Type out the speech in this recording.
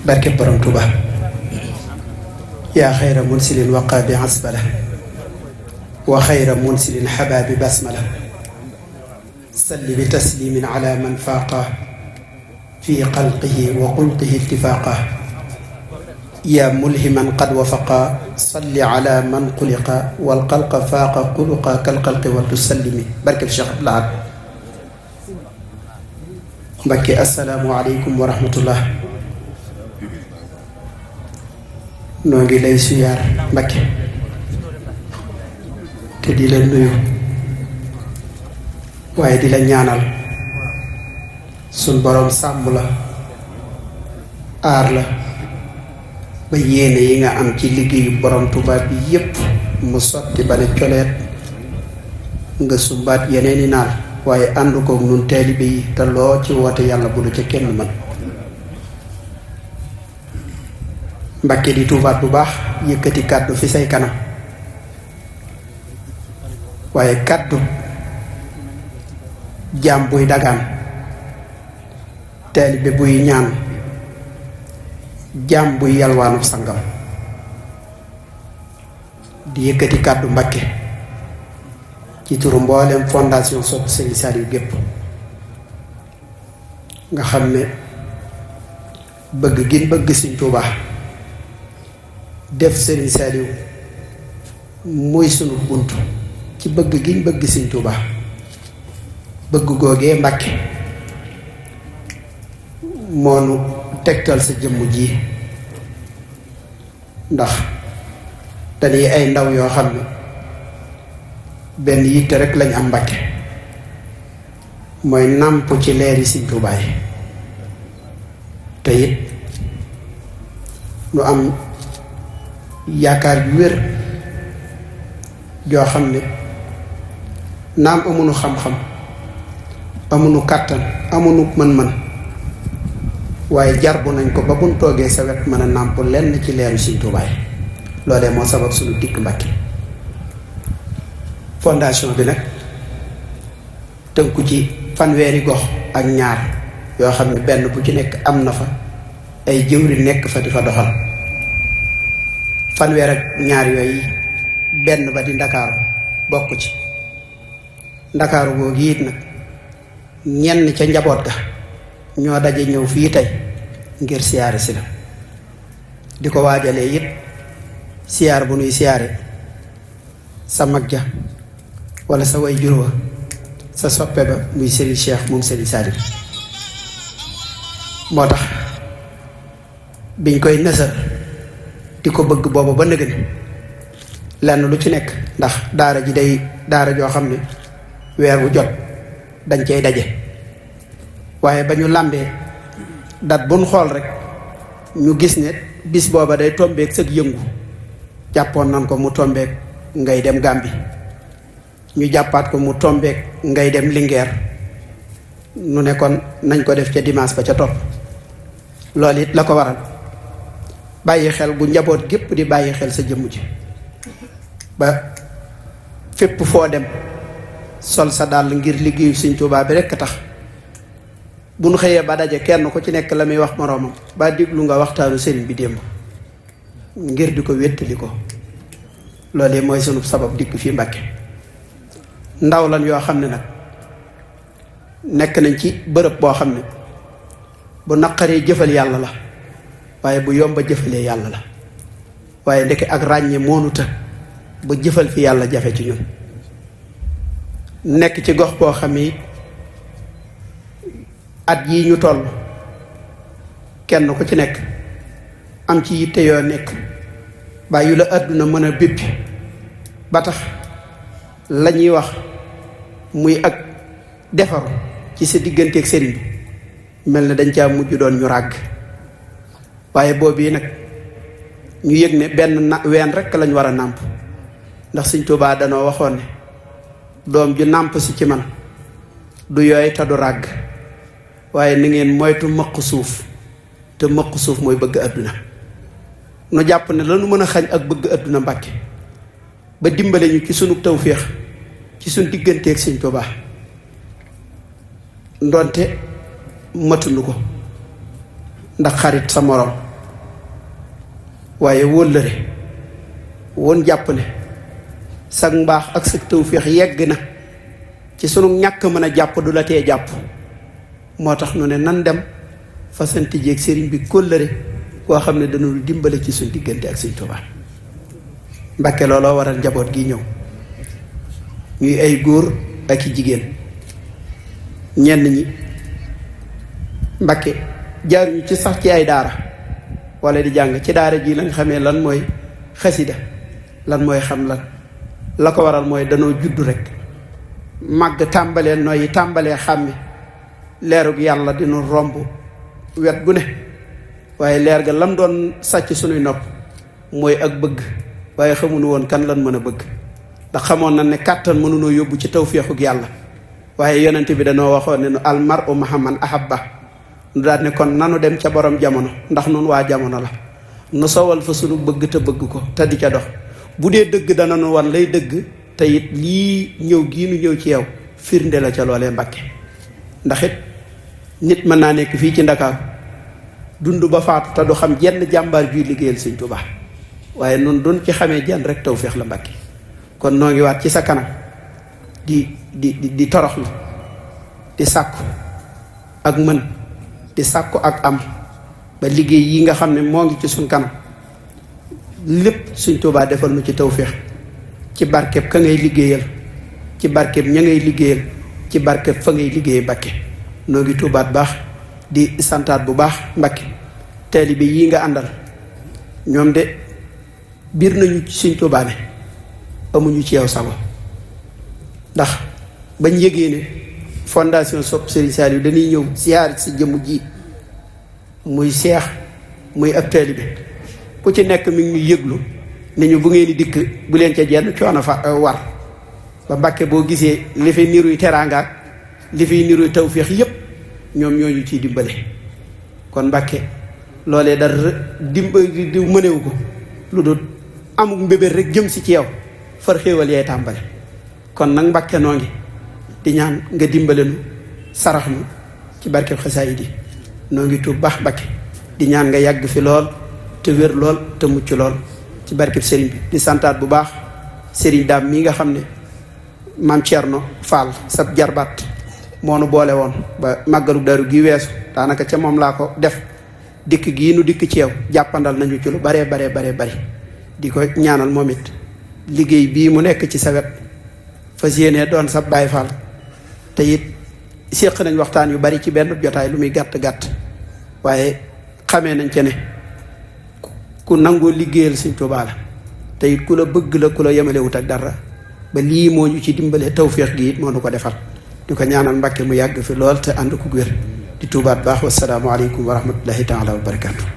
barke borom Tuuba yaa xayra munsilin waqa bi asbala wa xayra munsilin xabaa bi basmala salli bi taslimin ala man faaqa fi xalqihi wa xulqihi ittifaaqa yaa mulhiman qad wafaqa salli ala man xuliqa wal xalqa faaqa xuluqa kal xalqi wa tusallimi barke Cheikh Abdou Lahad Mbakke assalaamu aleykum wa rahmatullah noo ngi lay suyaar Mbakke te di la nuyu waaye di la ñaanal sun boroom sàmm la aar la ba yéene yi nga am ci liggéeyu borom Tuuba bi yépp mu sotti ba ne coleet nga sumbaat yeneeni naal waaye ànd kook nun taalibe yi te loo ci woote yàlla bu lu ca kenn mën Mbakke di tuubaat bu baax yëkkati kàddu fi say kanam waaye kàddu jaam buy dagaan taalibe buy ñaan jaam buy yalwaanub sangam di yëkkati kàddu Mbakke ci turu mboolem fondation Sopp Serigne Saliou gépp nga xam ne bëgg gin bëgg Serigne Touba def Serigne Saliou muy sunu bunt ci bëgg giñ bëgg Serigne Touba bëgg googee Mbakke moonu tegtal sa jëmm ji ndax dañuy ay ndaw yoo xam ne benn yitte rek lañ am Mbakke mooy nàmp ci leeri Serigne Touba yi te it nu am yaakaar ju wér joo xam ne naam amunu xam-xam amunu kàttan amunu mën-mën waaye jarbu nañ ko ba buñ toogee sa wet mën a nàmp lenn ci leeru Serigne Touba yi loolee moo sabab suñu dikk Mbakke fondation bi nag tënku ci fanweeri gox ak ñaar yoo xam ne benn bu ci nekk am na fa ay jëwri nekk fa di fa doxal fanweer ak ñaar yooyu benn ba di Ndakaaru bokk ci Ndakaaru googu it nag ñenn ca njaboot ga ñoo daje ñëw fii tey ngir siyaare si la di ko waajalee it siyaar bu nuy siyaare sa mag ja wala sa way juróom sa soppe ba muy Serigne Cheikh moom Serigne Saliou moo tax biñ koy nësër di ko bëgg booba ba nëgëni lenn lu ci nekk ndax daara ji day daara joo xam ne weer wu jot dañ cay daje waaye ba ñu làmbee dat buñ xool rek ñu gis ne bis booba day tombeek sëg yëngu jàppoon nan ko mu tombeek ngay dem Gàmbi ñu jàppaat ko mu tombeek ngay dem Linguère nu ne kon nañ ko def ca dimanche ba ca topp loolu it la ko waral bàyyi xel bu njaboot gépp di bàyyi xel sa jëmm ji ba fépp foo dem sol sa dàll ngir liggéeyu Serigne Touba bi rekk tax bu nu xëyee ba daje kenn ku ci nekk la muy wax moroomam ba diglu nga waxtaanu sëriñ bi démb ngir di ko wéttali ko loolu mooy sunu sabab dikk fii Mbakke ndaw lan yoo xam ne nag nekk nañ ci bërëb boo xam ne bu naqaree jëfal yàlla la waaye bu yomba jëfalee yàlla la waaye ndeke ak ràññee moonu të ba jëfal fi yàlla jafe ci ñun nekk ci gox boo xam ne at yii ñu toll kenn ku ci nekk am ci yitte yoo nekk ba yu la àdduna mën a béppi ba tax la ñuy wax muy ak defaru ci sa digganteeg sëriñ bi mel na dañ caa mujj doon ñu ràgg waaye boobu nag ñu yëg ne benn ween rekk lañ war a nàmp ndax Sëriñ Tuubaa danoo waxoon ne doom ju nàmp si ci man du yooy te du ràgg waaye ni ngeen moytu mëq suuf te mëq suuf mooy bëgg àdduna nu jàpp ne lanu mën a xañ ak bëgg àdduna Mbàkke ba dimbale ñu ci sunu tawféex ci sunu digganteeg Sëriñ Tuubaa ndonte matuñu ko ndax xarit sa moroom waaye wóllëre woon jàpp ne sag mbaax ak sag tawféex yegg na ci sunu ñàkk mën a jàpp du la tee jàpp. moo tax nu ne nan dem fasanti jeeg sëriñ bi kóllëre koo xam ne dañu dimbale ci suñ diggante ak Sëriñ Tuubaa. Mbàkke looloo waral njaboot gi ñëw ñuy ay góor ak i jigéen. ñenn ñi Mbàkke jaaruñu ci sax ci ay daara wala di jàng ci daara ji lañ xamee lan mooy xasida lan mooy xam lan la ko waral mooy danoo juddu rek màgg tàmbalee nooyi tàmbalee xàmmi leerug yàlla dinu romb wet gu ne waaye leer ga lam doon sàcc sunuy nopp mooy ak bëgg waaye xamuñu woon kan lan mën a bëgg ndax xamoon na ne kàttan mënunoo yóbbu ci tawféexug yàlla waaye yonent bi danoo waxoon ne nu almaru ma'a man ahabba nu daal ne kon nanu dem ca borom jamono ndax nun waa jamono la nu sowal fa sunu bëgg te bëgg ko te di ca dox bu dee dëgg dana nu wan lay dëgg te it lii ñëw gii nu ñëw ci yow firnde la ca loolee Mbàkke. ndax it nit mën naa nekk fii ci Ndakaaru dund ba faatu te du xam jenn jàmbaar juy liggéeyal Sëñ Tuubaa waaye nun duñ ci xamee jenn rek tawféex la Mbàkke. kon noo ngi waat ci sa kanam di toroxlu di sàkku ak mën di sàkku ak am ba liggéey yi nga xam ne moo ngi ci suñ kanam lépp Sëñ Tuubaa defal nu ci tawféex ci barkeb ka ngay liggéeyal ci barkeb ña ngay liggéeyal ci barkeb fa ngay liggéey Mbàkke. noo ngi tuubaat baax di santaat bu baax Mbàkke taalibe yi nga àndal ñoom de biir nañu ci Sëñ Tuubaa ne amuñu ci yow sago ndax bañ yëgee ne fondation Sopp Serigne Saliou dañuy ñëw siyaar si jëmm ji muy seex muy ab taalibe ku ci nekk mi ngi ñu yëglu ne ñu bu ngeen di dikk bu leen ca jenn coono fa war ba Mbàkke boo gisee li fi niruy teraanga li fi niruy tawféex yépp ñoom ñooñu ciy dimbale. kon Mbàkke loolee dara dimbali di mënewu ko lu dul amuk mbébét rek jëm si ci yow far xéewal yaay tàmbale. kon nag Mbàkke noo ngi di ñaan nga dimbale nu sarax nu ci barkeb xasaayid yi noo ngi tuub baax Mbàkke di ñaan nga yàgg fi lool te wér lool te mucc lool ci barkeb sëriñ bi. di santaat bu baax sëriñ daam mii nga xam ne maam Thierno Fall sab jarbaat moo nu boole woon ba màggalu Daaru gi weesu daanaka ca moom laa ko def dikk gii nu dikk ci yow jàppandal nañu ci lu baree bari di ko ñaanal moom it liggéey bii mu nekk ci sa wet fas yéenee doon sa Baay Faal te it séq nañ waxtaan yu bari ci benn jotaay lu muy gàtt waaye xamee nañ ca ne ku nangoo liggéeyal Sëñ Tuubaa la te it ku la bëgg la ku la yemalewut ak dara ba lii moo ñu ci dimbale tawféex gi it moo nu ko defal di ko ñaanal Mbàkke mu yàgg fi lool te ànd ku wér di tuubaat baax wasalaamu aleykum wa rahmatullahi taala wa barakaatu.